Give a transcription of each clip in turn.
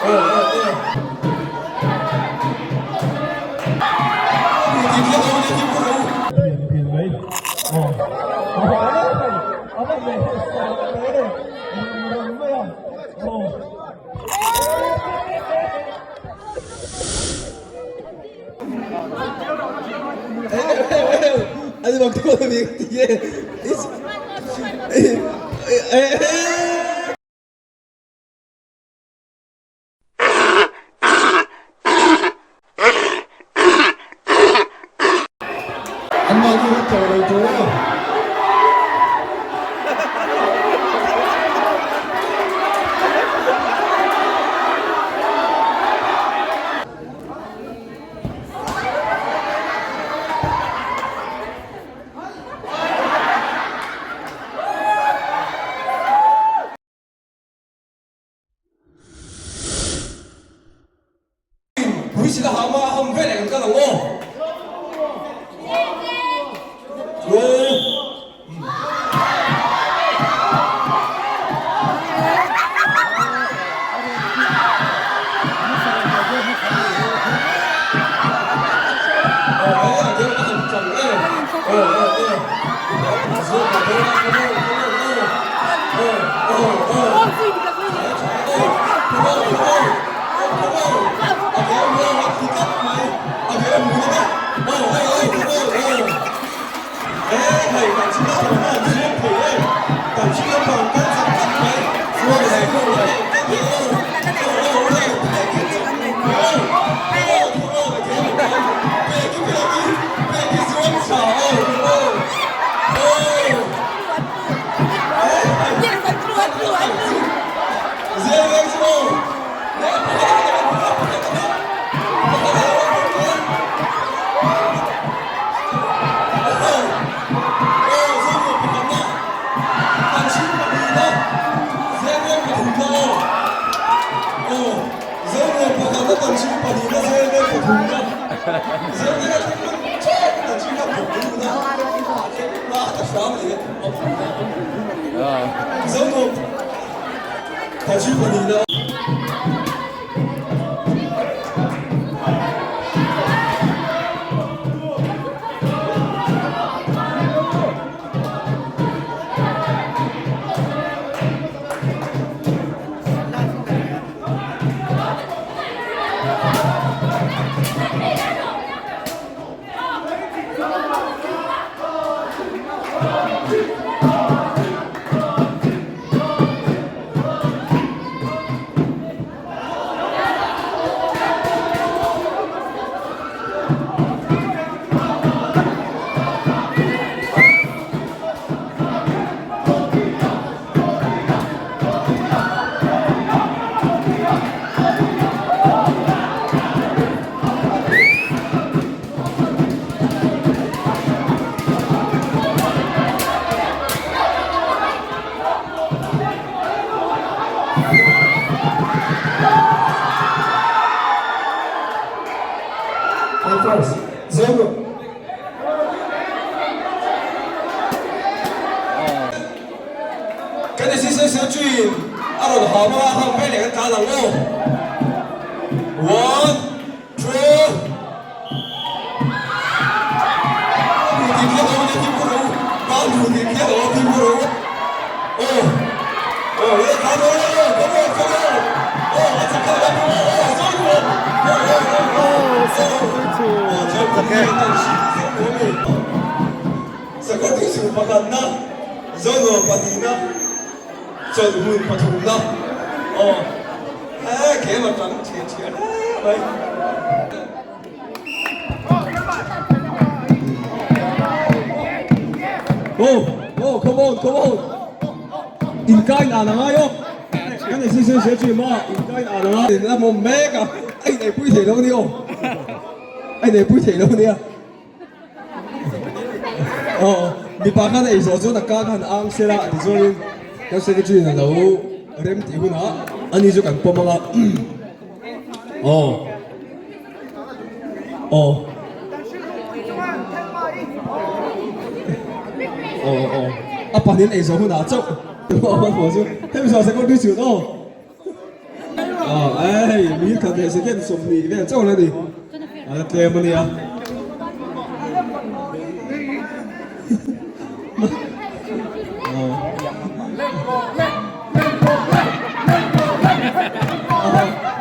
An mahni kha tawh lo tur a. Puisila hama a ham veleh kan kal ang aw. Kan assistant secretary in a rawn hau bawk a, hau vel leh kan tlan ang aw. One, two. Pakhatna, Zonuam pahnihna, Chawlhhmun pathumna, aw he game atang thiah thiah hle mai. Go, go, come on, come on. Inkai na na ngai aw. Kan assistant secretary ma inkai na na ngai. La mawm mek a, a inneihpui thei lo a ni aw. A inneihpui thei lo a nia. Aw, mipa khan a eizawh chuan a ka khan ang sela tichuanin kan secretary in a lo rem tih hunah ani chu kan pawm ang a. Aw, aw, aw, aw, a pahnihin eizawh hunah chauh hemi zawh secretary chuan aw. Ah, hei mi khat leh second 20 vel chauh la ni. A la tlem a nia.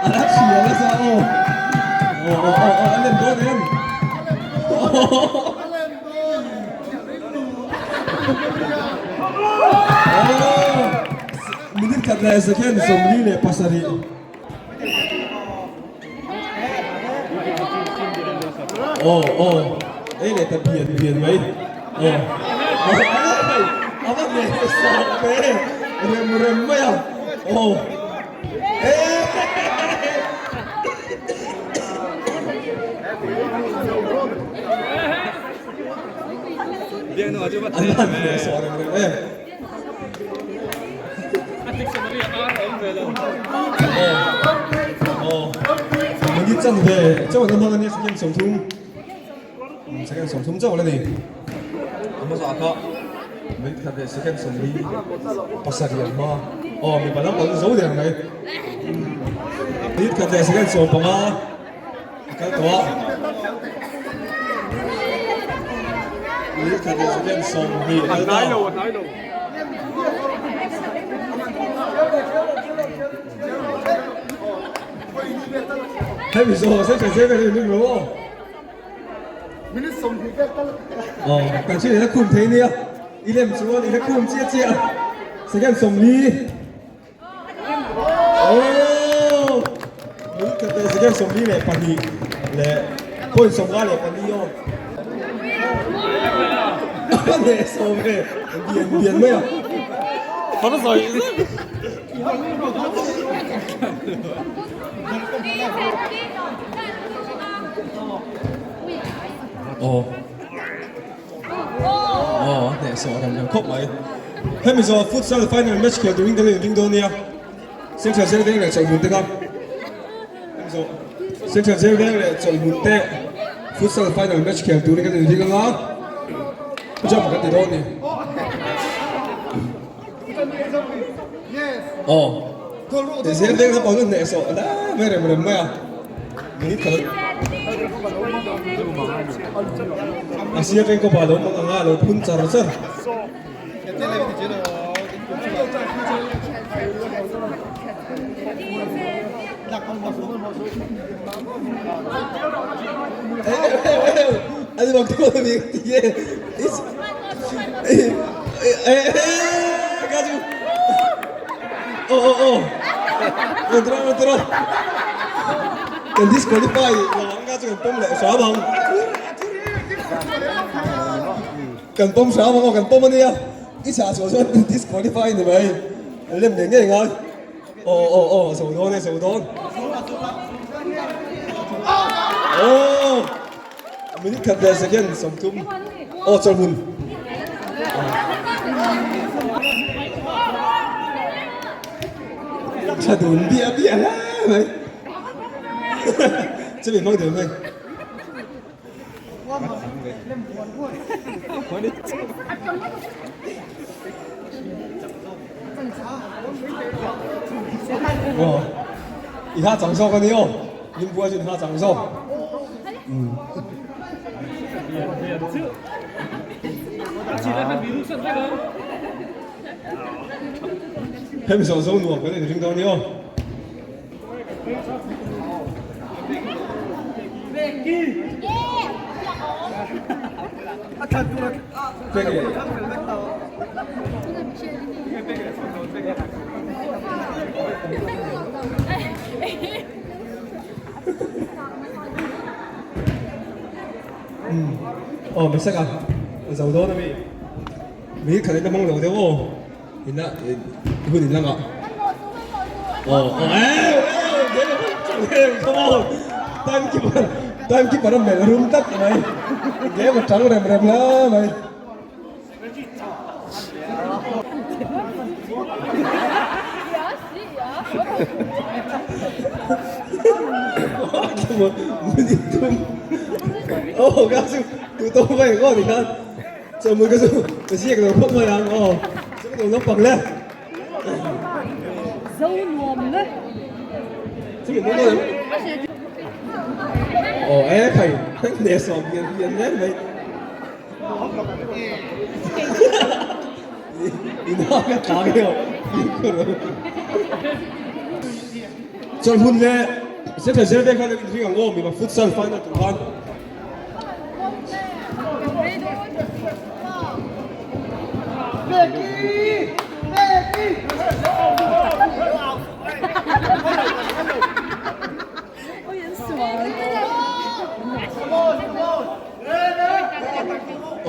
A la chhia nasa aw. Aw aw aw aw a lem dawn em? Minute khat leh second 47. Aw aw ei leh ta pian pian mai aw a va hmel sawk ve rem rem mai a aw A va hmel sawk rem rem em. Minute chan ve chauh an hmang a nia second 30 second 30 chauh la ni a hmasa kha minute khat leh second 47 an hma aw mipa naupang zo der mai minute khat leh second 15 a kal tawh a minute khat leh second 20 a kal ta. Hemi zawh se ṭha zel in ring lo aw. Aw kan thil ila khum thei nia i lem chuan ila khum chiah chiah second 40 aw minute khat leh second 42 leh point 54 aw. A leh sawm e bian bian mai a. Aw aw a hneh sawh rem rem khawp mai. Hemi zawh futsal final match khel turin kan inring dawn nia. Central Jail veng leh Chawlhmun te kha hemi zawh Central Jail veng leh Chawlhmun te futsal final match khel turin kan inring anga jump kan ti dawn ni. Aw Jail veng lampang chu hneh sawh la mai rem rem mai a minute khat a sir veng kawpa lo hmang anga lo phun char char. Kan disqualify lo ang ka chu kan pawm leh hram ang. Kan pawm hram ang aw kan pawm ania i chhah chhuah chuan disqualify ni mai lem ngei ngei ngai aw aw aw zo dawn e zo dawn aw minute khat leh second 30 aw chawlhmun tha dun biah biah hle mai chumi hmang dun mai. I ha chang zawk a ni aw, Limbu chu in ha chang zawk. Hemi zawh zo nuam kan inring dawn a ni aw. Aw mi sek a zo dawn a mi mi khat in a hmang lo deuh aw. Ina hun in langa oh oh eh eh come on time keeper time keeper a melh rum tak mai game a tang rem rem la mai Oh, ka chu tu to mai ko ni khan Chaw mui ka chu ka ziak lo khawp mai ang aw chu ka duh naupang le. Zo nuam le. Aw e khai hnehsawm hian hian hle mai. Inhak a tlang hi aw Chuan hun leh Central Zir veng khan in ring ang aw mipa futsal final tur khan.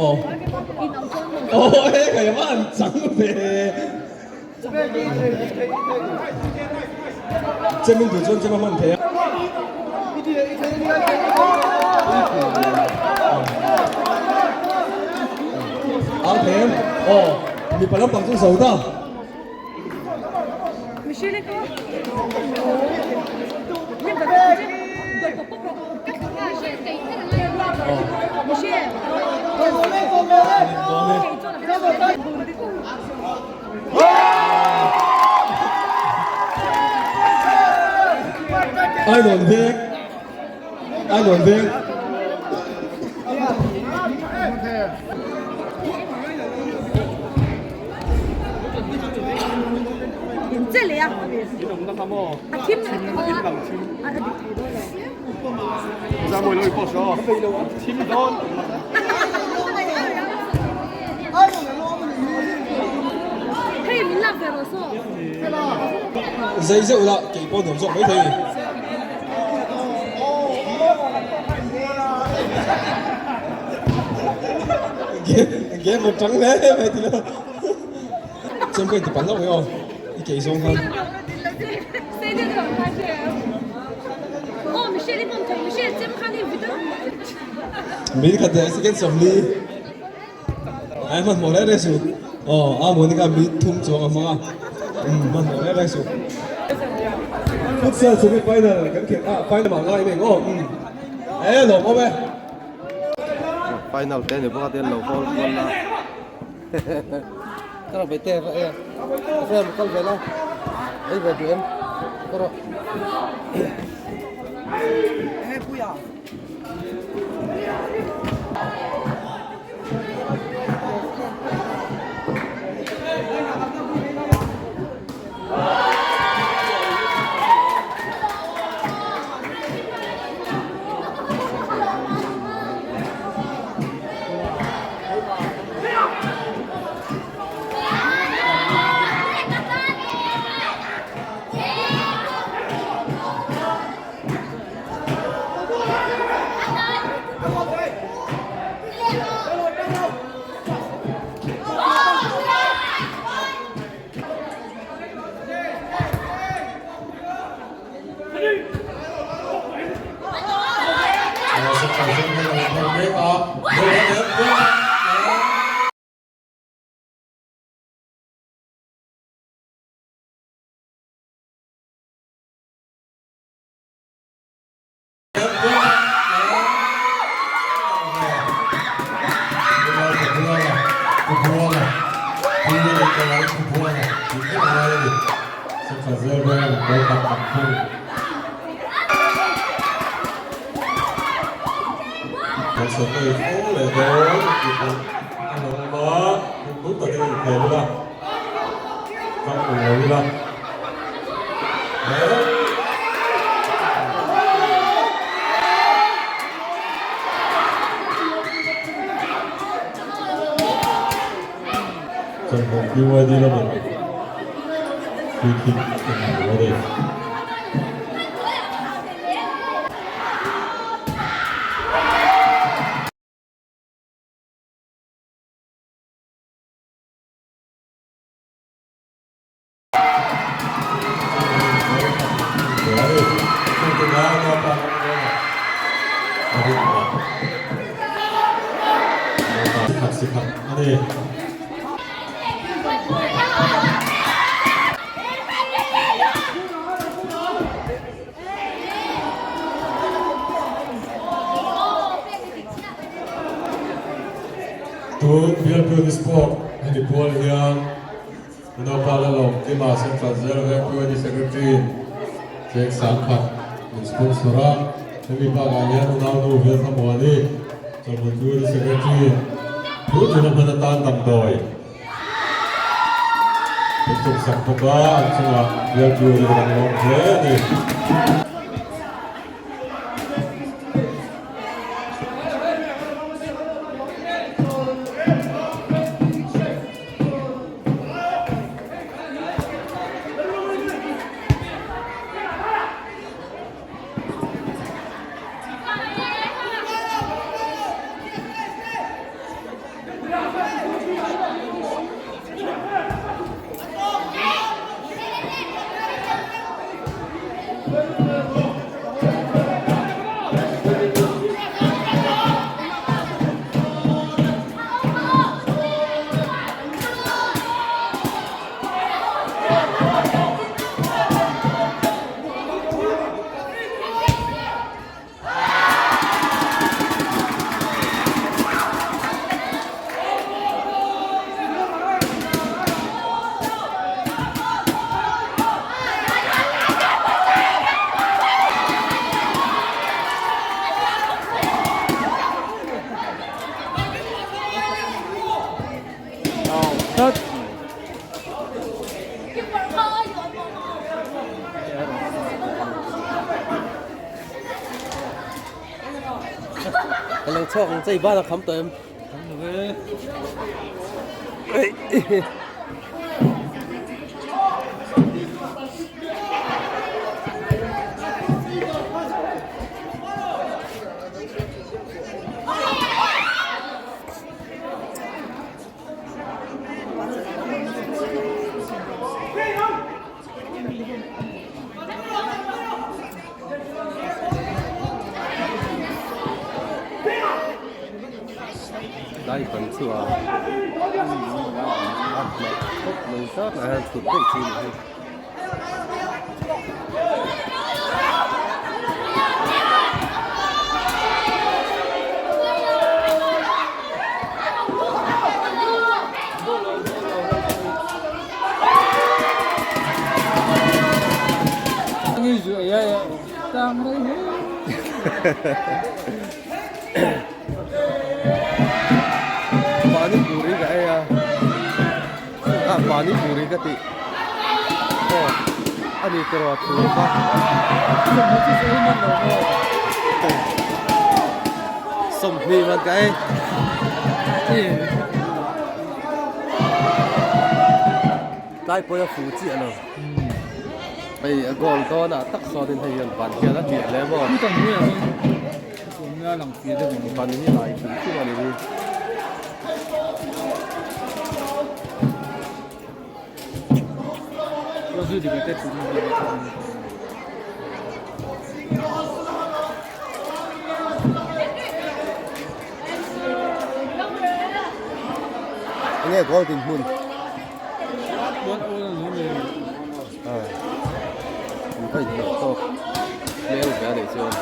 Aw aw he kai va an chang ve chem in duh chuan chem a hman thei a. Ang thei em aw mipa lampang chu zo ta. Ainawn veng Ainawn veng. Zei zeuh la kei pawh nuam zawk maithei ni. Game a tang hle mai ti lo. Chem ka inti palh hlauh mai aw i kei zawng khan. Min khat leh second 40 ai hmanhmawh reng reng suh aw a mawni khan mi thum chuang a hmang a hmanhmawh reng reng suh. Futsal semi final kan khelh a final ah ngai mai ang aw e lawm awm e. Final te ni bawk a te an lo hawl kual a ka rawh ve te va e ka hre kal ve la ei ve duh em ka rawh. Chawlhmawh BYD lamin free kick a hmu a ni. Tun Bialpui Sport hemi pual hian Unaupa Lalawm Kima Central Zirlai Veng PYD Secretary. Cheng 10,000 min sponsor a, hemi bakah hian unaunu Velthamuani Chawlhmun Community Secretary thu tuna hman atan damdawi min tumsak bawk a, an chungah bialtu hi kan lawm hle a ni. Ka lo chhuak ang che i ban a kham tawh em? Kham lo e. Dai kan chu a a hnaih khawp mai tlat ah hian thut daih chi a ni hei. Pani puri ka ei a ah pani puri ka tih aw a ni tiraw thu kha 20 man ka ei. Tlai pawh a fu chiah lo. Hei a goal dawn ah tak sawn in hei hian ban hian a tih hle maw. Ban hi lai hrim hrim a ni hi. Enge goal din hmun. An va inhnawh tawk hmel ve a nih chuan.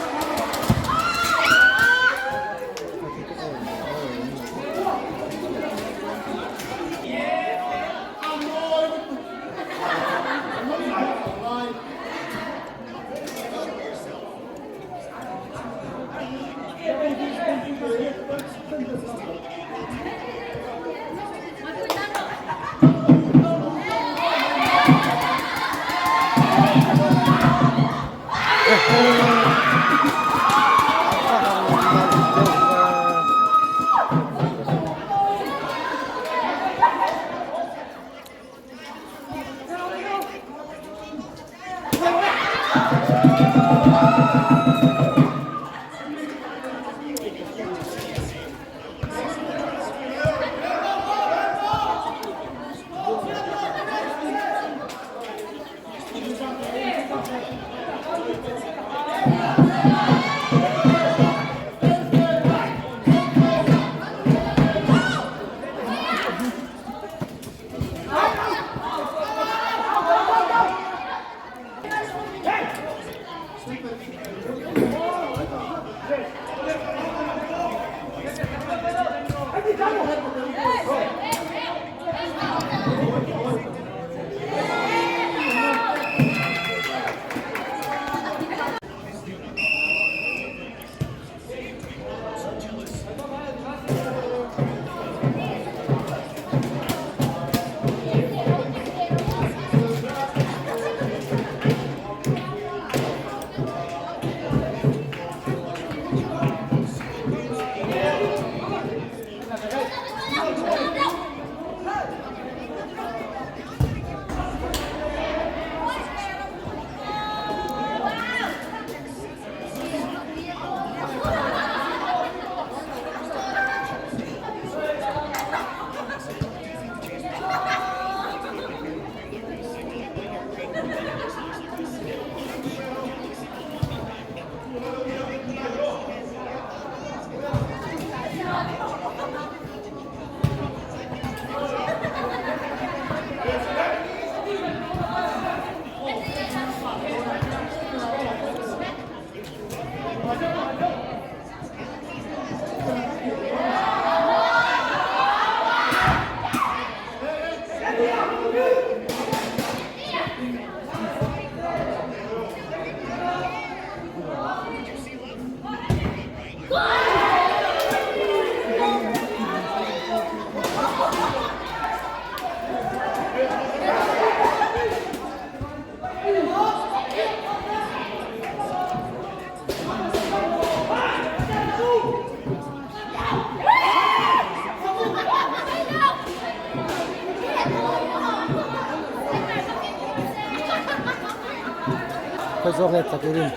Khawi zawk nge chak i rin?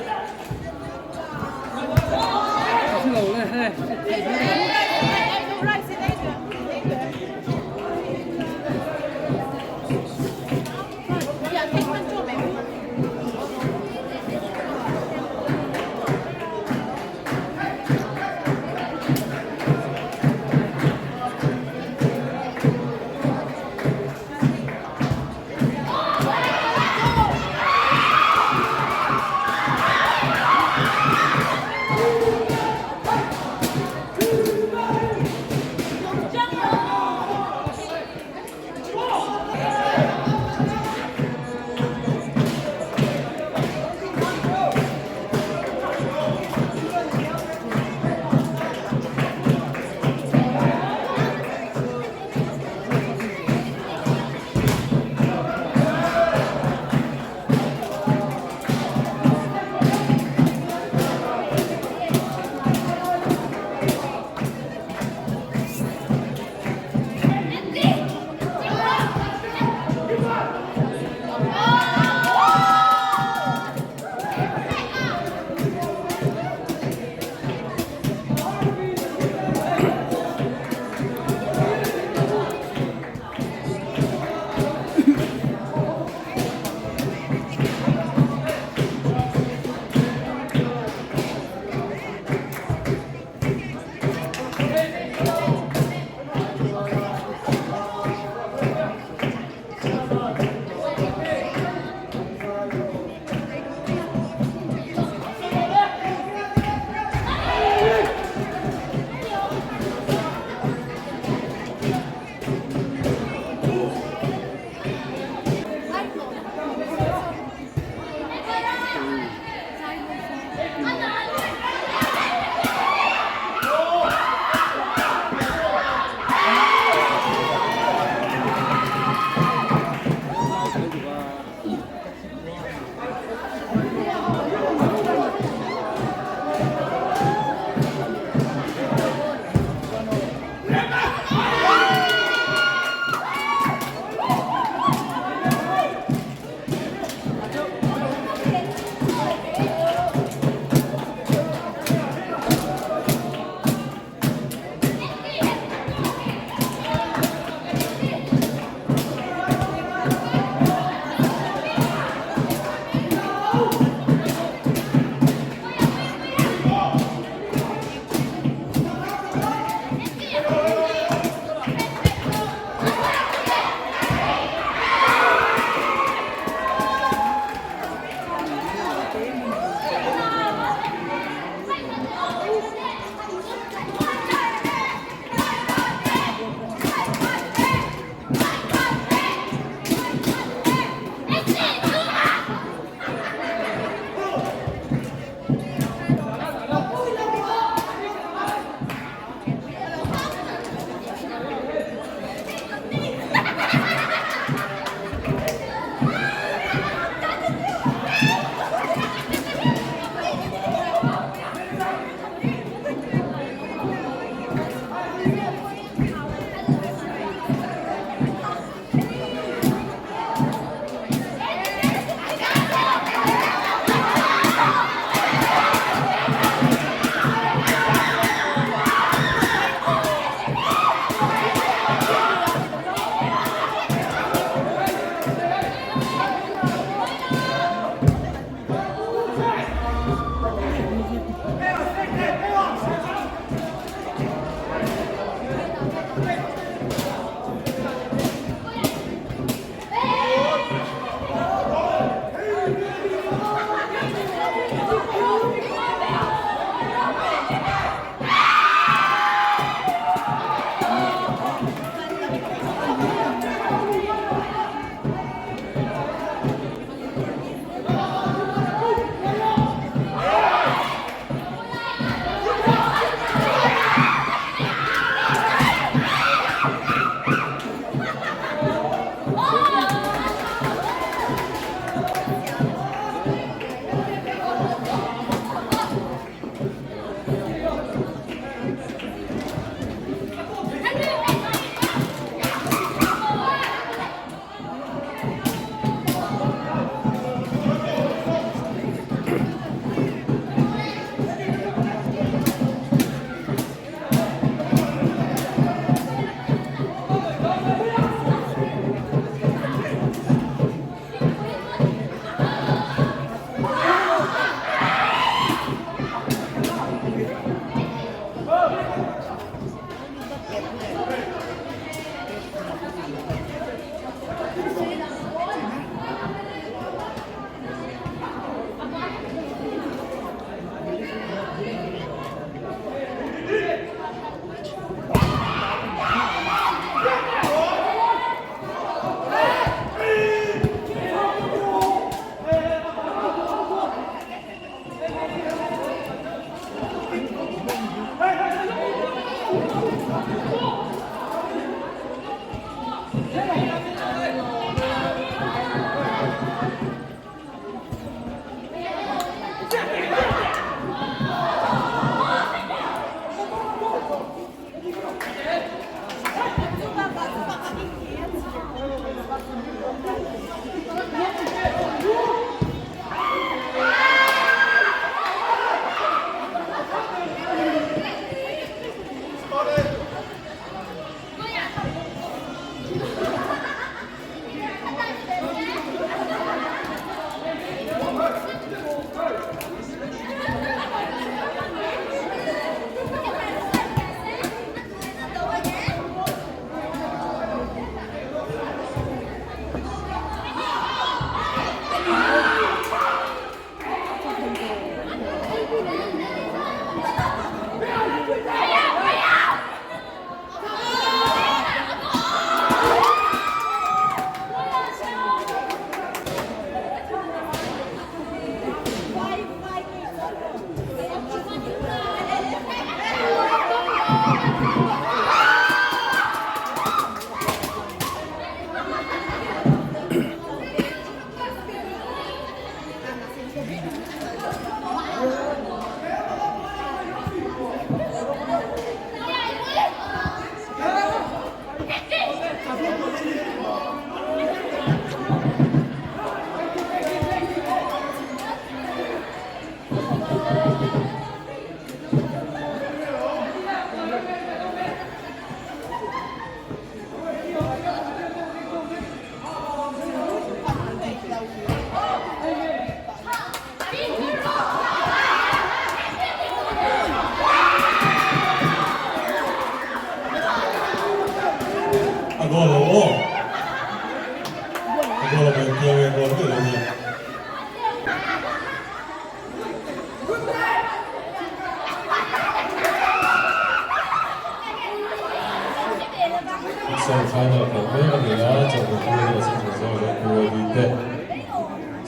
Futsal final kal mek a ni a, chawhnu thu a nih a zawk leh Pu Eddie te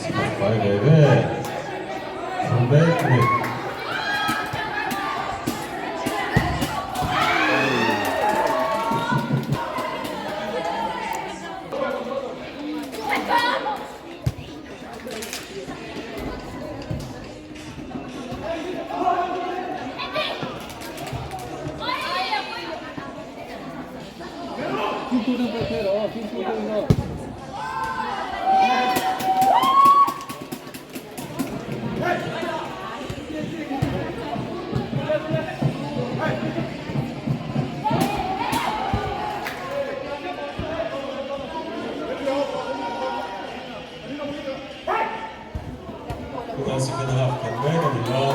chhak fai ve ve thung mek a ni. Tunah second half kan mek a ni a.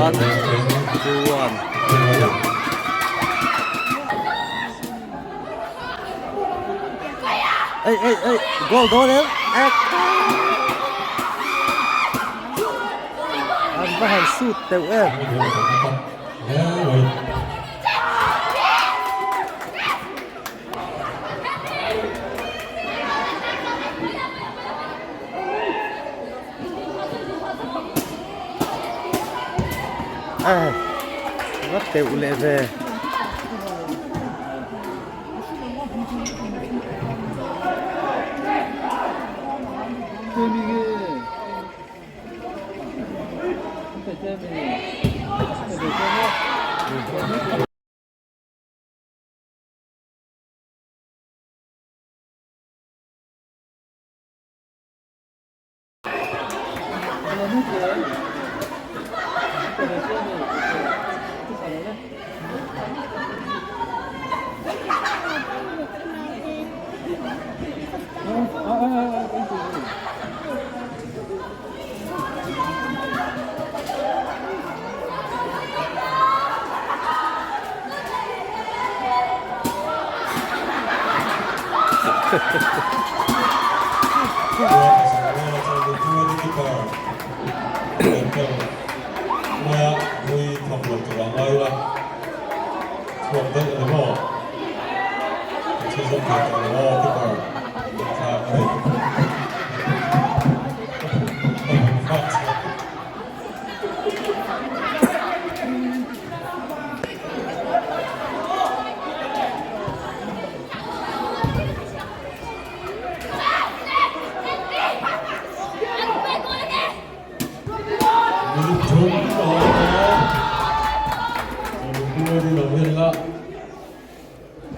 One, two, one. Ê, ê, ê, goal dawn em. An va han shoot teuh em. Ai va teuh leh ve.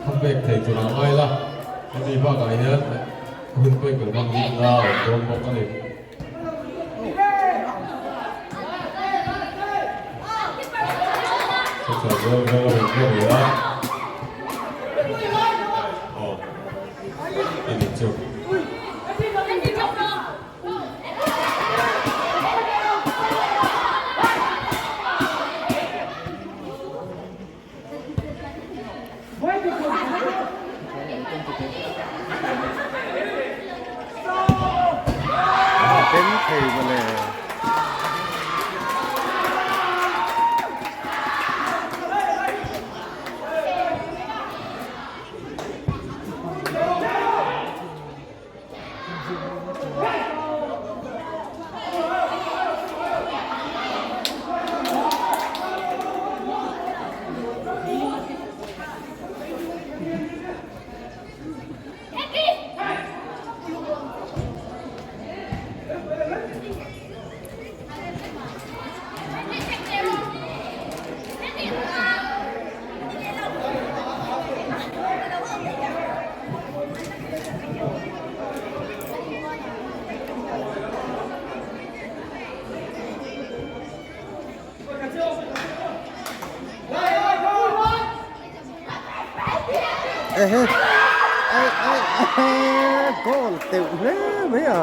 Comeback thei tur ang ngai la, hemi bakah hian hun pek ber hmang ding la awm dawn bawk a ni. Chutah chuan vel a rawn kuah leh a, aw a nih chu. Beng thei mawle. Ehe ai ai ehe goal teuh hle mai a.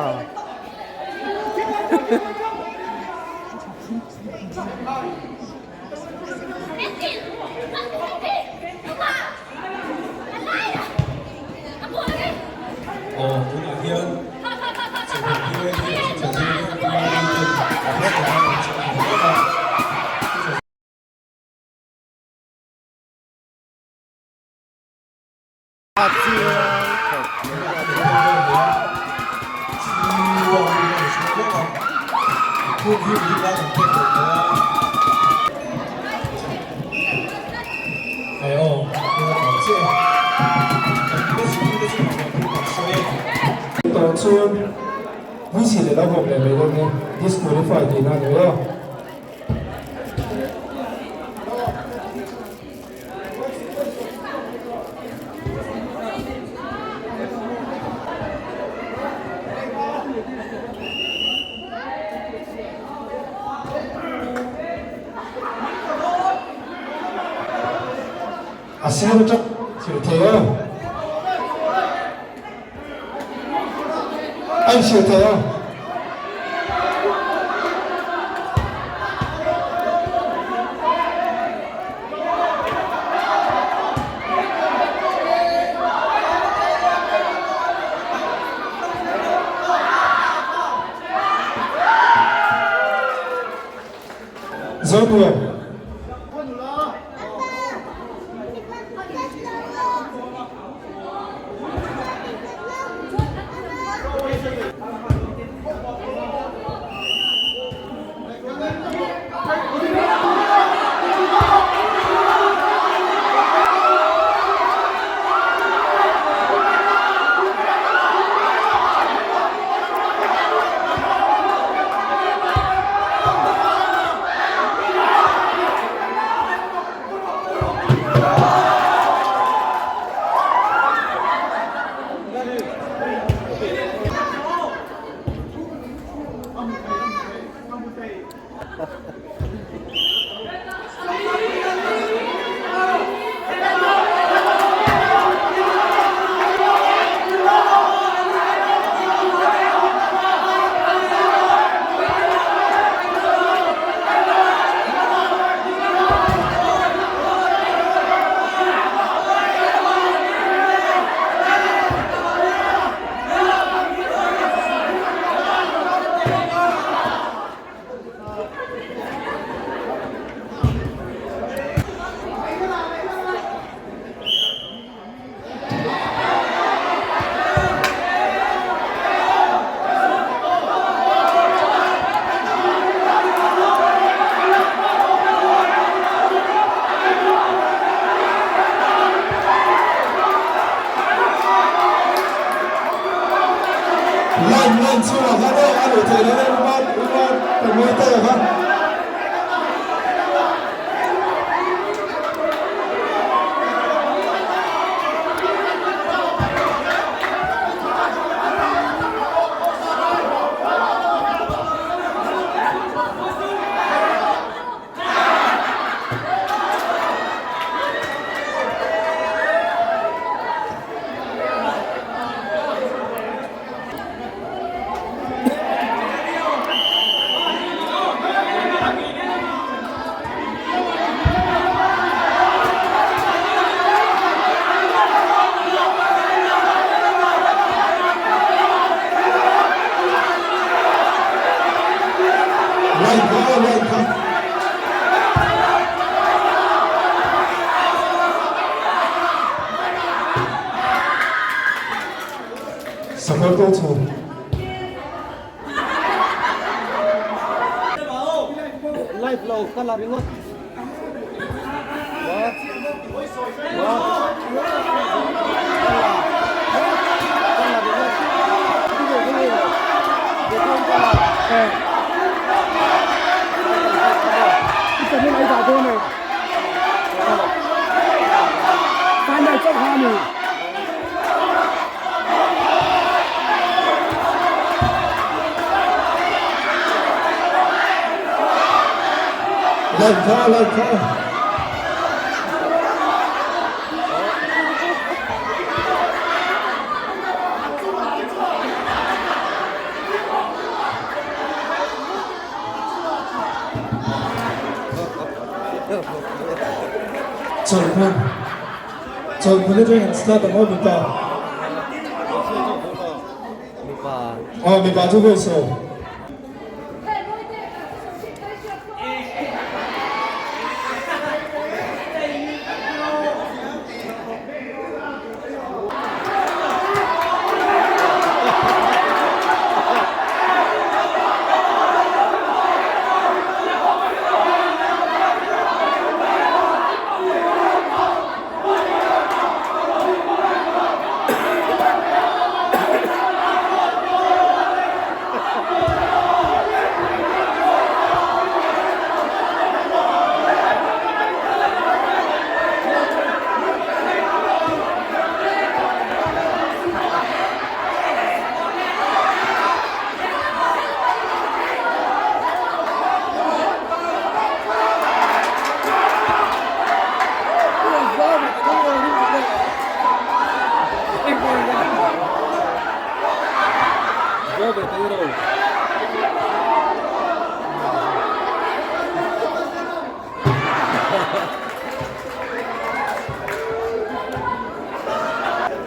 A chiang khawp Tawh chuan ni si leh lo bawk leh mai dawn e, disqualify tihna a ni mai a. A sir atang thil thei a. A inhrilh thei a. Zonuam. Line line chhungah khan aw a luh theih loh e Uman Uman ka ngawi ta ang a. Line kha aw line kha. Sakawr ko chu. Live lo ka la ringawt. What? What? Ka la. Ka la ringawt. Line kha line kha. Chawlhhmun Chawlhhmun atangin an start ang aw mipa. Aw mipa chu vawi sawi.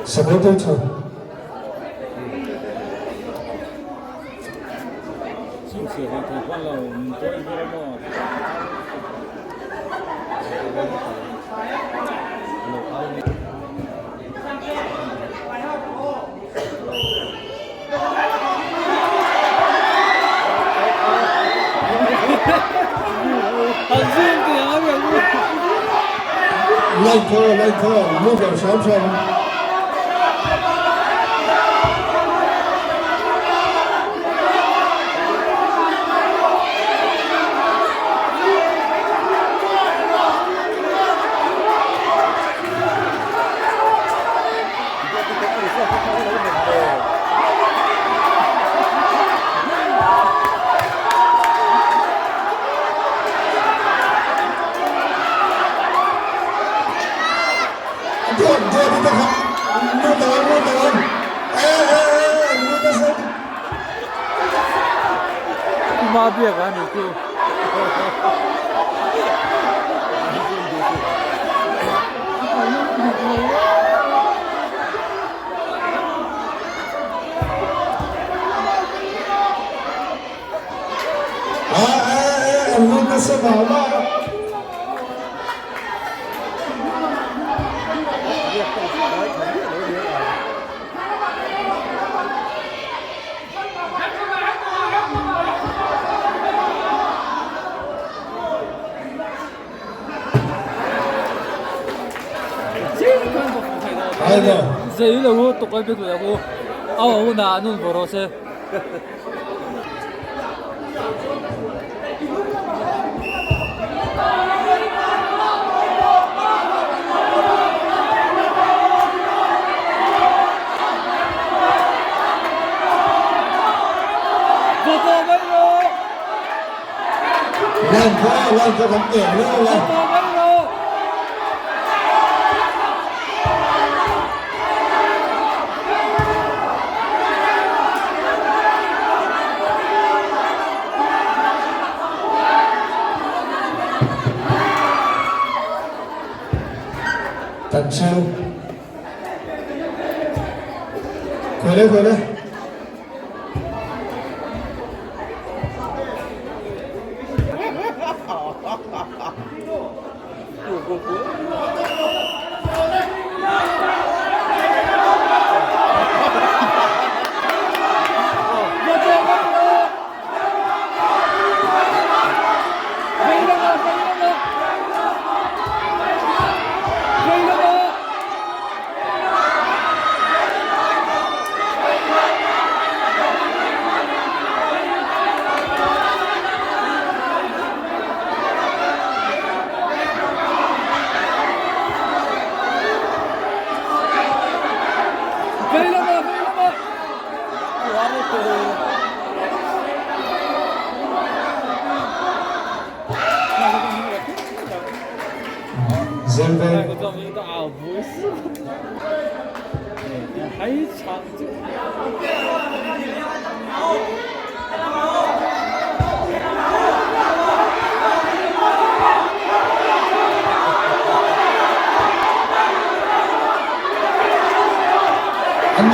什么都成。Line kha line kha lut lo hram hram. Duat duat i takha lut ang lut ang e e e lut a sek. Ma biak a ni chu. A e e an lut nasa mah mah. Line kha line kha kan eng leu a. Tan cheu. Khawi le khawi le. Zelve.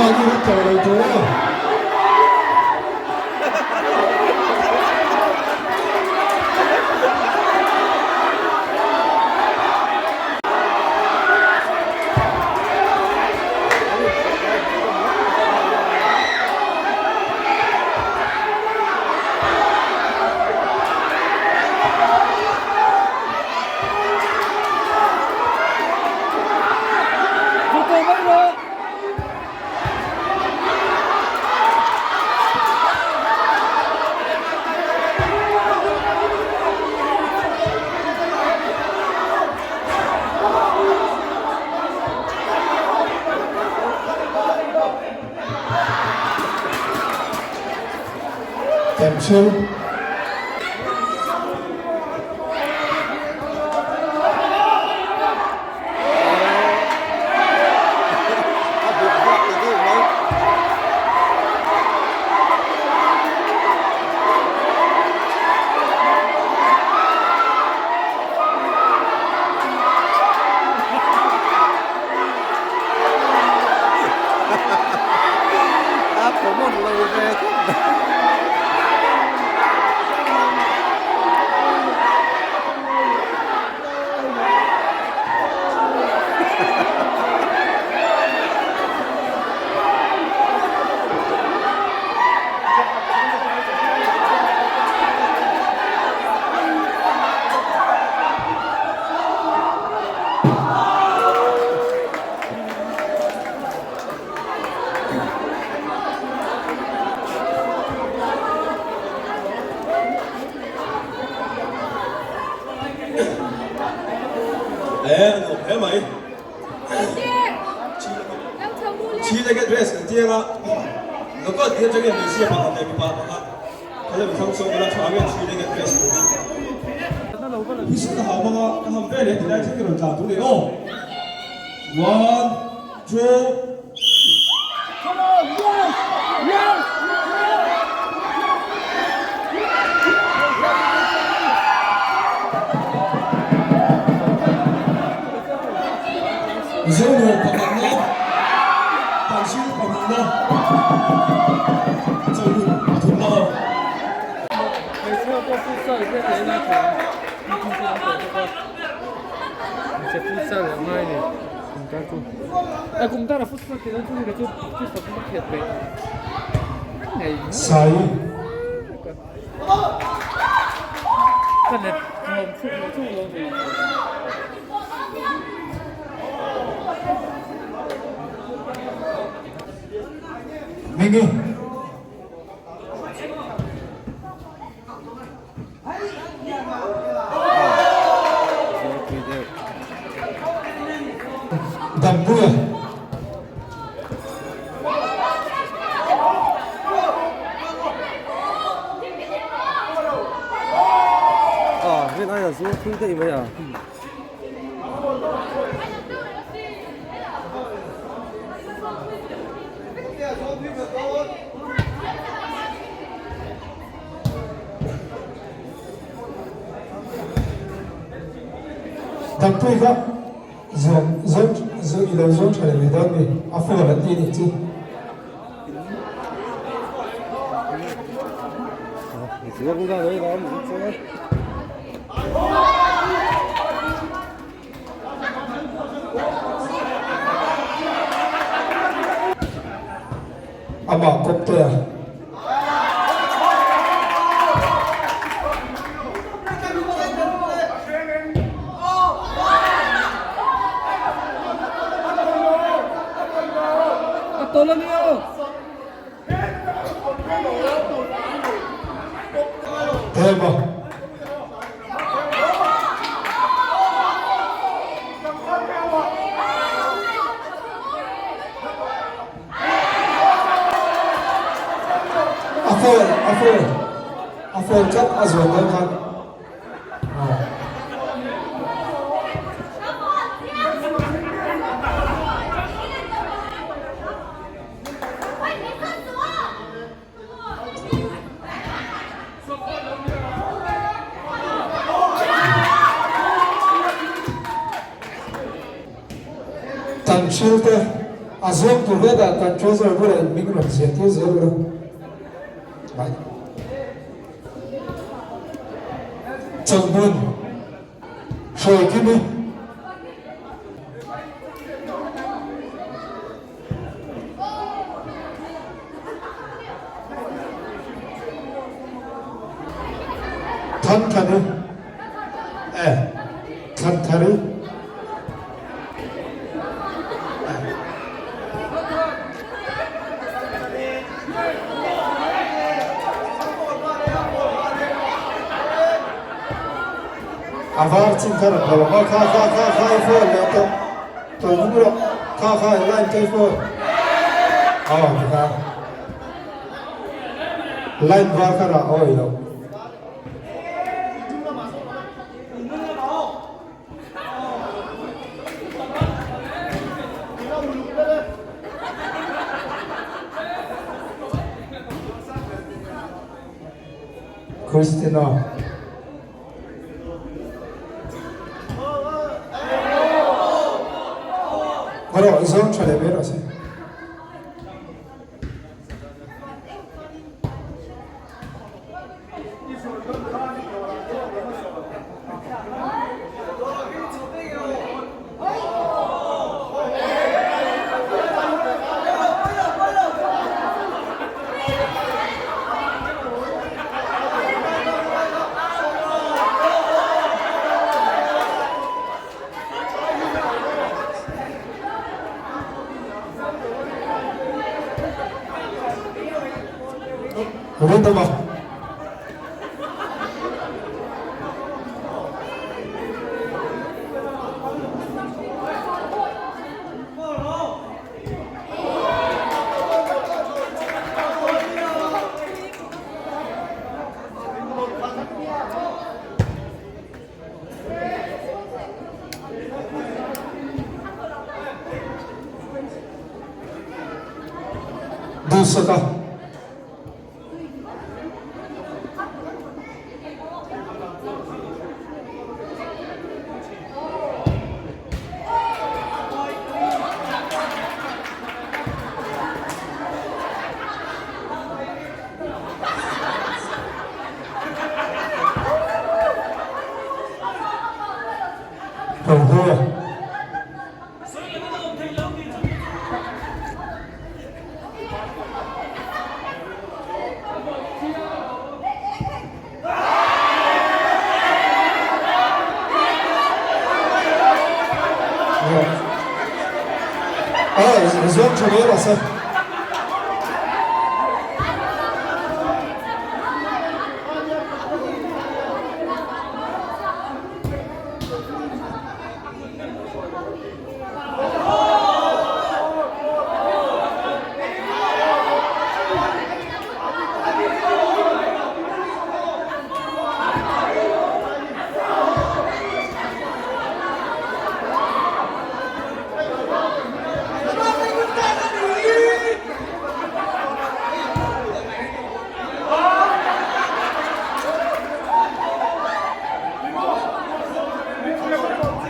Anmahni kha tawh lo tur aw. Kan thil. E mai. Chi le ke dress kan tiang a. Local ti atangin hmeichhia pakhat leh mipa pakhat kha le thlang sawm ila tha nge chi le ke dress tur hi. Phisik ka hau hmang a, ka ham ve leh tilai thil ka rawn tlan tur ni aw. One, two. Zonuam pakhatna, Tansil pahnihna, Chawlhhmun pathumna aw. Hmeichhia pawh futsal te a en a thei a, thingpui an tawh bawk a, hmeichhe futsal leh ngai a ni kum tar chu. A kum tar a futsal tih dawn chu hei chu futsal pawh a khelh peih ngei ngei. Sai. Ka net nuam chhuk lo chhuk lo ni. Mingi. Dampuia. Ah, rin aia zuang thui daih mai a. Dampui kha zuam zuam i lo zuam tha leh mai dawn mi a phone an ti nih chu. Amah kawp te a. Tema. A foul, a foul, a foul tlat a zuan dawn khan. Tan thil te. A zawng tur hetah kan treasurer bulah in hming rawn ziah tir zel ula. Chawlhhmun hruai kim i. Thanthari e Thanthari. A var chin kha rawn lo ang a, kha kha kha kha i phone leh tawh tawh nung rawh, kha kha i line ka i phone aw ti kha line var kha rah awi lo. Christina. Rawh zawng tha leh mai rawh se. Rindawma. Duhsaka. Rohua. Ah, zawng tha mai rawh se.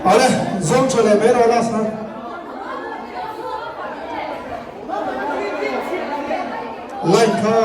Awle, zawng tha leh mai rawh last na. Line kha.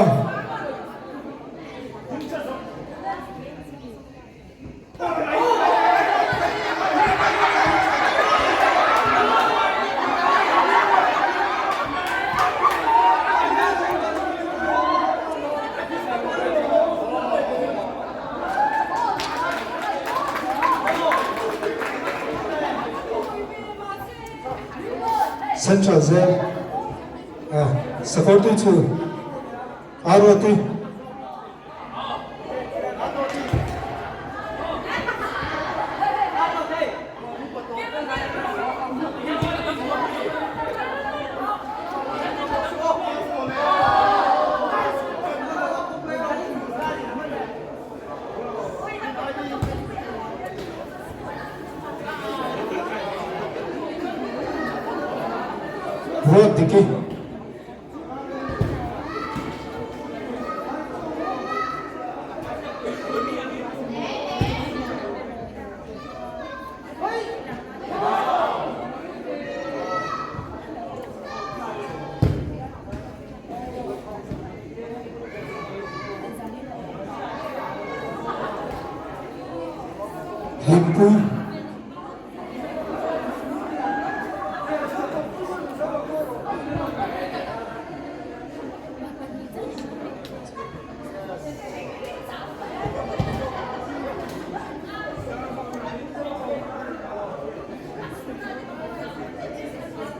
Central Jail ah Sakawrtui chu Aruati. Ruatdiki. Hlimpui.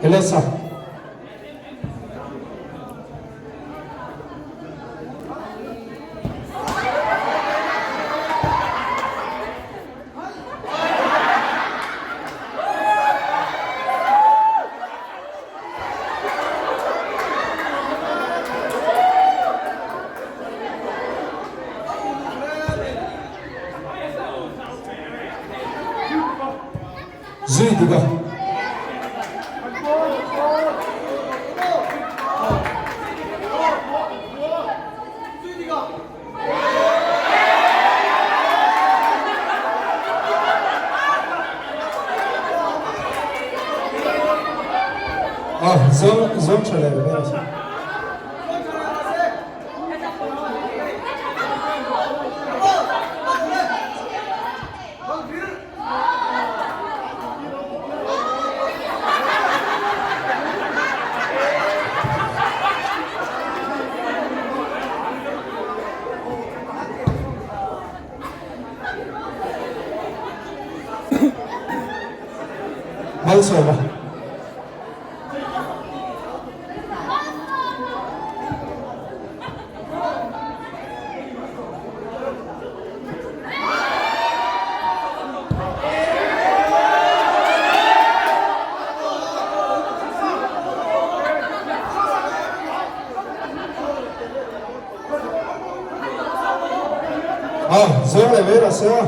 Elesa. Zui dik a. A zawng zawng tha leh ber a si. Malsawma. A, zawng leh mai rawh se a.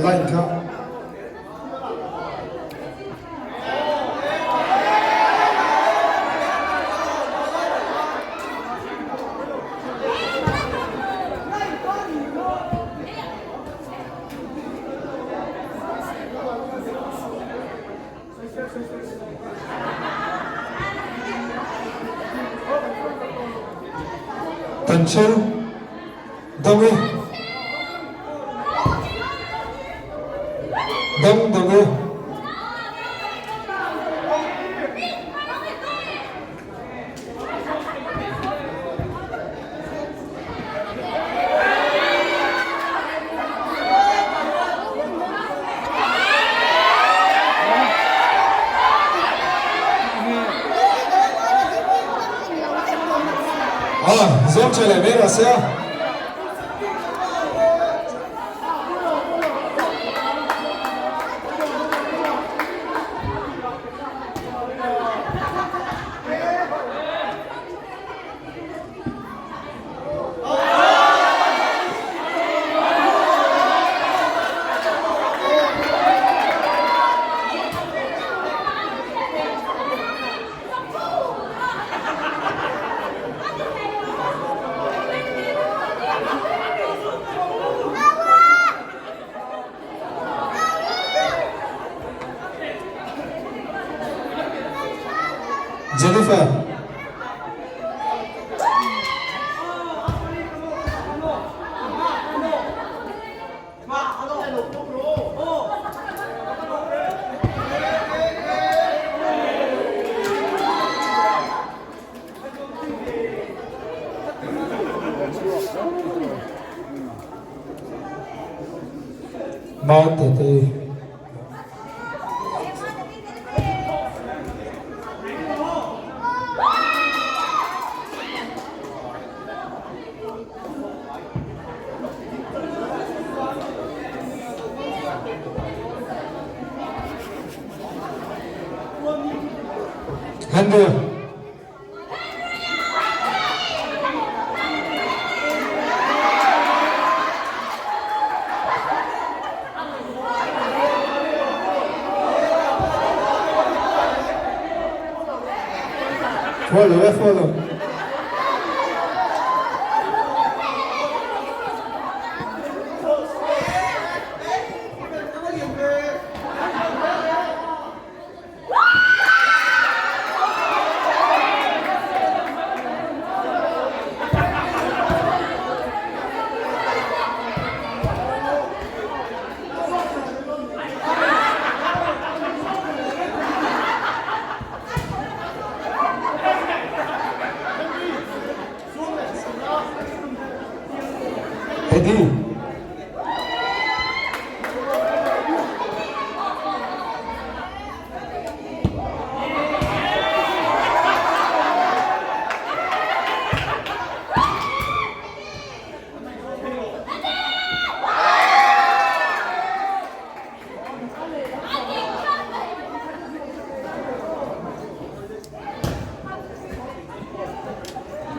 Line kha. Tanchel Dang e. Dang dang e. A, zawng tha leh mai rawh se a. Jennifer. Mate te. Henry. Follow, eh, follow. Eddie.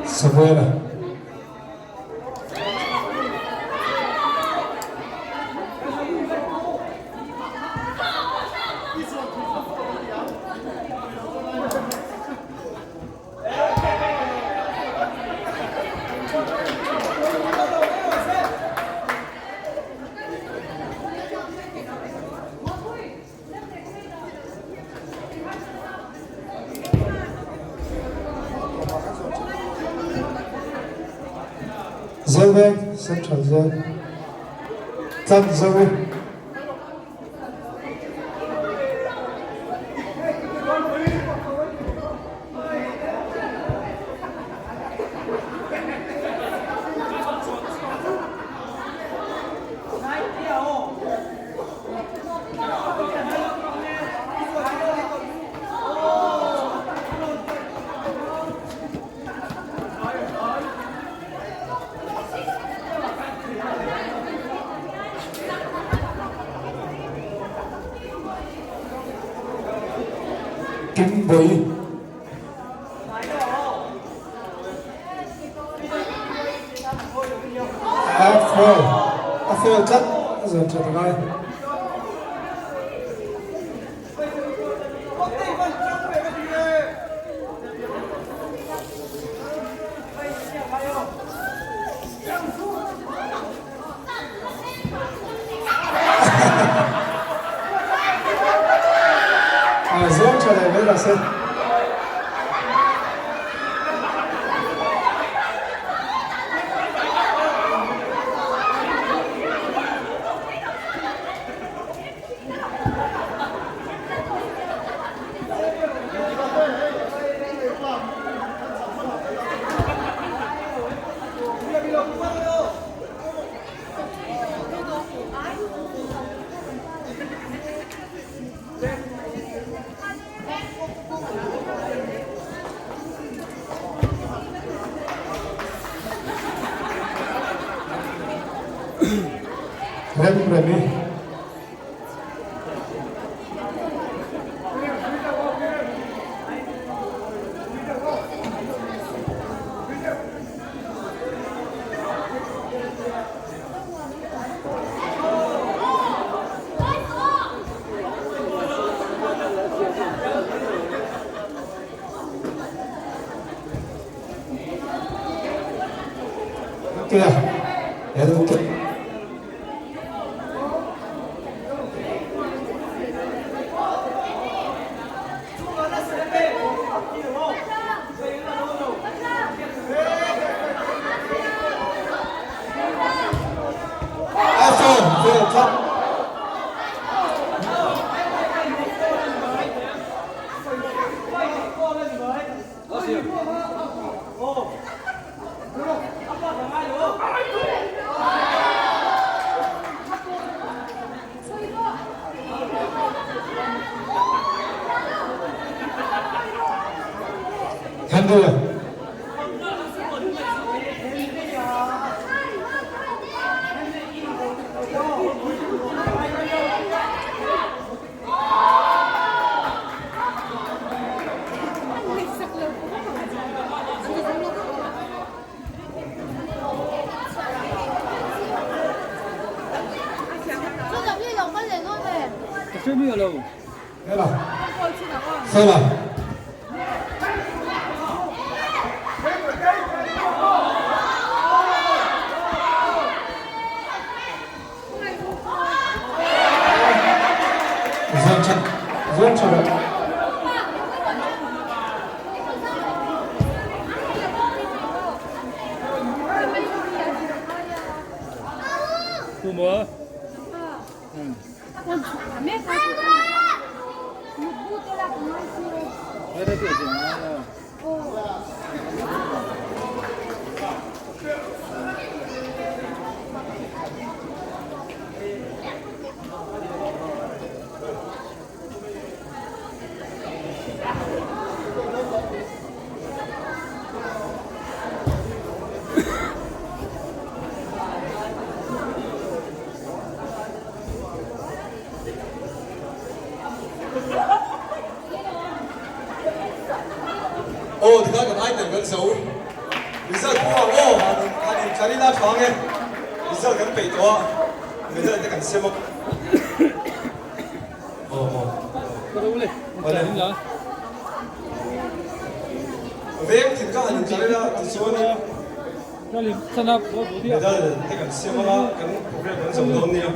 Samuela. Zelveng Central Zel Tlan Zo. Kim Bui. A fail. A fail tlat a zawn that a ngai. A zawn tha leh mai mahse. Rem rem i. Tia, L. A fail, fail tlat. Henry. Fela. Fela. Zawn tha, zawn tha rawh. Aw tikhan kan item kan zo. Result pawh ang aw han in han in tlar ila tha ang e. Result kan peih tawh a, medal te kan sem a. Aw aw. Awle. Veng tin kha han in tlar ila tichuan medal te kan sem anga kan program kan zo dawn nia.